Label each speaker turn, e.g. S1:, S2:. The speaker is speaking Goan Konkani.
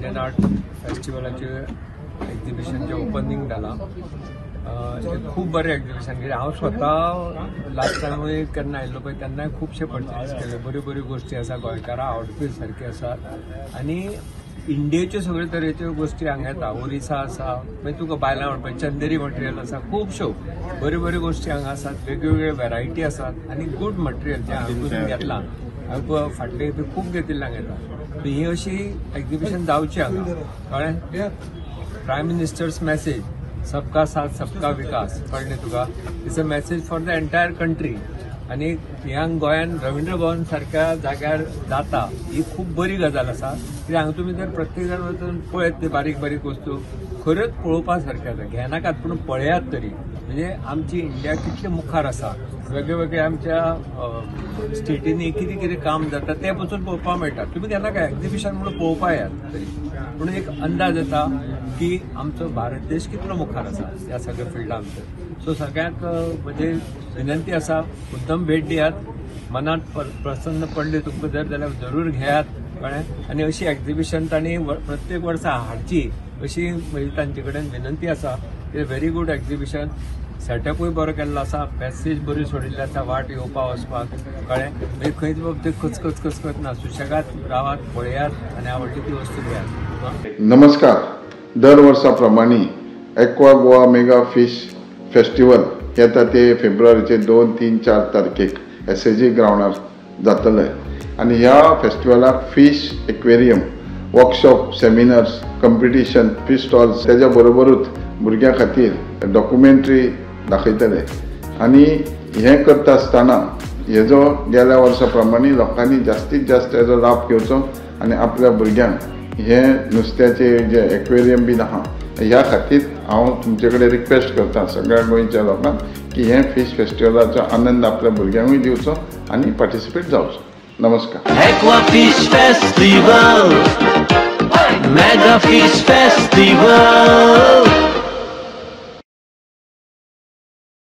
S1: इंडियन आर्ट फेस्टिवलाचे एक्झिबिशनचे ओपनिंग जाला. खूब बरें एक्झिबिशन कित्याक हांव स्वता लास्ट टायमूय केन्ना आयिल्लो पळय तेन्नाय खुबशे पर्चेस केले. बऱ्यो बऱ्यो गोश्टी आसा, गोंयकारां आवडपी सारक्यो आसात आनी इंडियेच्यो सगळ्यो तरेच्यो गोश्टी हांगा येता. ओरिसा आसा, मागीर तुका बायलां आवडपा चंदेरी मटेरियल आसा, खुबश्यो बऱ्यो बऱ्यो गोश्टी हांगा आसात, वेगवेगळ्यो वेरायटी आसात आनी गूड मटेरियल जें हांवें पसून घेतलां, हांवें फाटले खूब घेतिल्लें हांगा येता. ही अशी एक्झिबिशन जावची हांगा, कळ्ळें? प्रायम मिनिस्टर्स मॅसेज, सबका साथ सबका विकास, कळ्ळें तुका? It's a message for the entire country. आनी ह्या गोंयान रवींद्र भवन सारक्या जाग्यार जाता ही खूब बरी गजाल आसा. कित्याक हांगा तुमी जर प्रत्येक जाण वचून पळयत ते बारीक बारीक वस्तू खऱ्योच पळोवपा सारक्यो आसा. घेनाकात पूण पळयात तरी, म्हणजे आमची इंडिया कितले मुखार आसा, वेगळे आमच्या स्टेटींनी कितें कितें काम जाता तें पसून पळोवपाक मेळटा. तुमी घेनाका एक्झिबिशन म्हणून पळोवपा येयात तरी, पूण एक अंदाज येता की आमचो भारत देश कितलो मुखार आसा ह्या सगळ्या फिल्डां भितर. सो सगळ्यांक म्हणजे विनंती आसा, मुद्दम भेट दियात. मनात प्रसन्न पडले तुमकां जर जाल्यार जरूर घेयात, कळ्ळें? आनी अशी एक्झिबिशन तांणी प्रत्येक वर्सा हाडची अशी म्हजी तांचे कडेन विनंती आसा. व्हेरी गूड एक्झिबिशन, सेटअपूय बरो केल्लो आसा, मॅसेज बरी सोडिल्ली आसा वाट येवपा वचपाक, कळ्ळें? मागीर खंयच बाबा ते खचखच खचखच ना, सुशेगाद रावात, पळयात आनी आवडली ती वस्तू घेयात.
S2: नमस्कार. दर वर्सा प्रमाणे Aqua Goa mega fish festival येता ते फेब्रुवारीचे 2, 3, 4 तारखेक SAG ग्रावंडार जातले आनी ह्या फेस्टिवलाक fish aquarium, workshop, seminars, competition, fish stalls, तेज्या बरोबरूच भुरग्यां खातीर डॉक्युमेंट्री दाखयतले. आनी हें करता आसतना हेजो गेल्या वर्सा प्रमाणे लोकांनी जास्तीत जास्त हेजो लाभ घेवचो आनी आपल्या भुरग्यांक हे नुस्त्याचे जे एक्वेरियम बीन आहा ह्या खातीर हांव तुमचे कडेन रिक्वेस्ट करता सगळ्या गोंयच्या लोकांक की हे फिश फेस्टिवलाचो आनंद आपल्या भुरग्यांकूय दिवचो आनी पार्टिसिपेट जावचो. नमस्कार.
S3: Aqua Fish Festival, Mega Fish Festival.